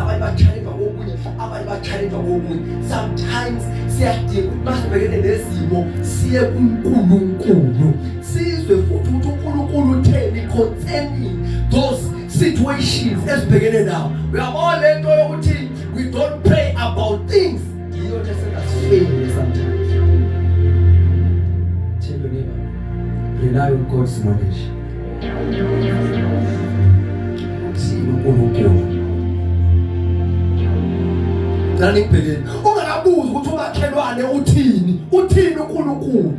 Abanye ba-challenge kokunye, abanye ba-challenge kokunye. Sometimes siyadinga ukuthi masibhekene nezimo siye kuNkulunkulu, sizwe futhi ukuthi uNkulunkulu utheni concerning those situations esibhekene nawo. Uyabona lento yokuthi we don't pray about things, yiyo nto esengasifeyile sometimes. Tell your neighbor, rely on God's knowledge. Uthini uNkulunkulu? Cela ningibhekeni. Ungakabuzi ukuthi umakhelwane uthini, uthini uNkulunkulu.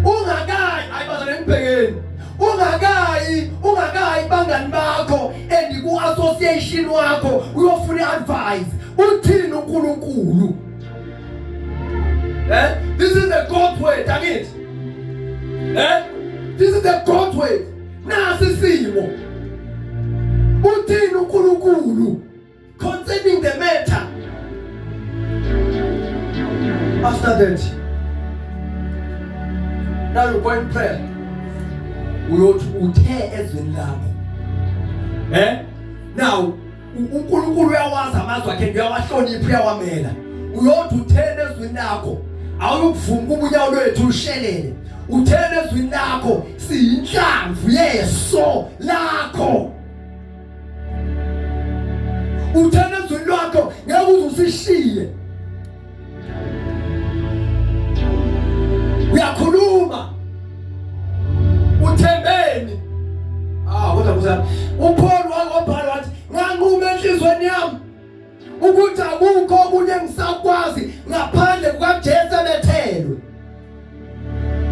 Ungakayi, hayi bazalwane ngibhekeni. Ungakayi, ungakayi bangani bakho and ku association wakho uyofuna advice. Uthini uNkulunkulu? Eh? This is the God word, angithi? Eh? This is the God word. Nasi isimo. Uthini uNkulunkulu concerning the matter? After that, now you go in prayer. Uyothi uthe ezweni lakho. Eh? Now uNkulunkulu uyawazi amazwi akhe, uyawahlonipha, uyawamela. Uyothi uthene ezwini lakho, awuyukuvuma ukuba unyawo lwethu lushelele. Uthene ezwini lakho, siyinhlamvu yeso lakho. Uthene ezwini lakho, ngeke uze usishiye. Uyakhuluma, uthembeni. Ah, kodwa kuza uPaul wabhala wathi, nganquma enhlizweni yami ukuthi akukho okunye engisakwazi ngaphandle kukaJesu ebethelwe.